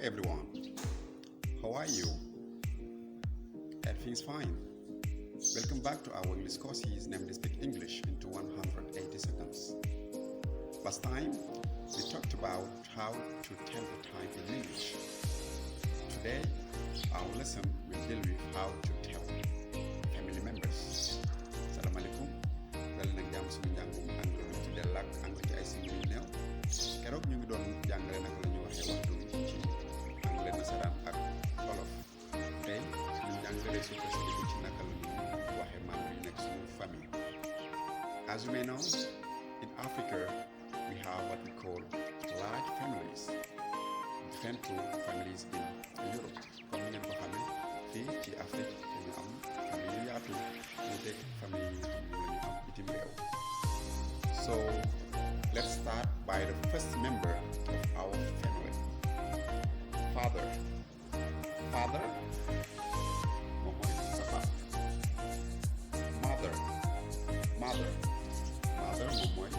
everyone. How are you? Everything's fine. Welcome back to our English courses named Speak English into 180 seconds. Last time, we talked about how to tell the time in English. Today, our lesson will deal with how to tell family members. Assalamualaikum. Dal nag jàmm suñu njàngum anglais ci del ak anglais ci ay simili yu néew. Keroog ñu ngi doon jàngale naka la ñuy waxee waxtu ci anglais nasaraan ak wolof. Tey ñu jàngale sukkandiku ci naka la ñuy waxee membre yi nekk suñu famille. As you may know, in Africa, we have what we call large families. Different to families in Europe. Comme ni ngeen ko xamee fii ci Afrique dañu am famille yu yaatu ñu teg famille yi nga xam ne la ñu am bitim réew. So let's start by the first member of our family. Father. Father moom mooy sa papa. Mother. Mother. Mother moom mooy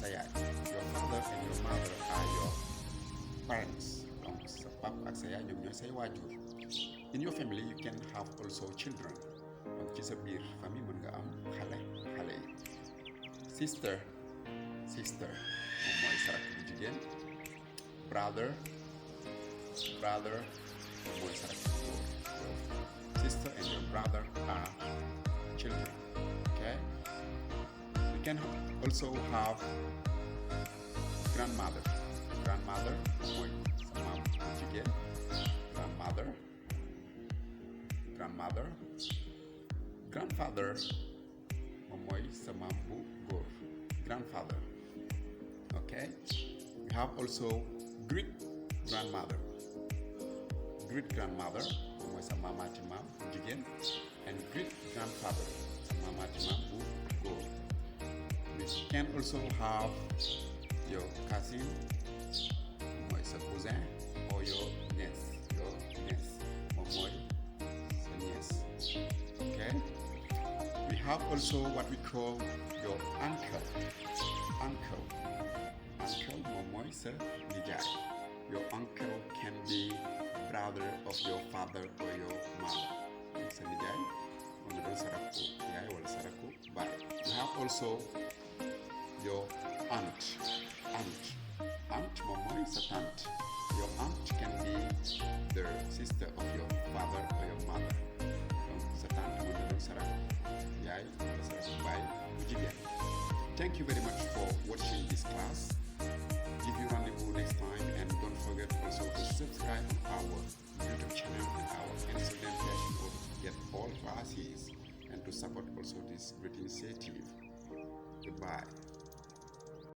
sa yaay. Your father and your mother are your parents. Donc sa papa ak sa yaay ñoom ñooy say waajur. In your family you can have also children. Donc ci sa biir famille mën nga am xale yi. Sister moom mooy sa rakk bu jigéen. Brother moom mooy sa rakk bu góor. Sister and your brother are children. Okay? You can also have grandmother moom mooy sa maam bu jigéen. Grandfather moom mooy sa maam bu góor. Grandfather. Okay? We have also great grandmother moom mooy sa maamaati maam bu jigéen. And great grandfather sa maamaati maam bu góor. We can also have your cousin moom mooy sa cousin or your niece moom mooy sa niece. Okay? We have also what we call your uncle moom mooy sa nijaay. Your uncle can be brother of your father or your mother. Sa nijaay moom la doon sa rakku yaay wala sa rakku baay. We have also your aunt moom mooy sa tante. Your aunt can be the sister of your father or your mother. Donc sa tante moom la doon sa rakku yaay wala sa rakku baay bu jigéen. Thank you very much for watching this class. Give you rendezvous next time, and don't forget also to subscribe to our YouTube channel and our Instagram page in order to get all classes and to support also this great initiative. Goodbye.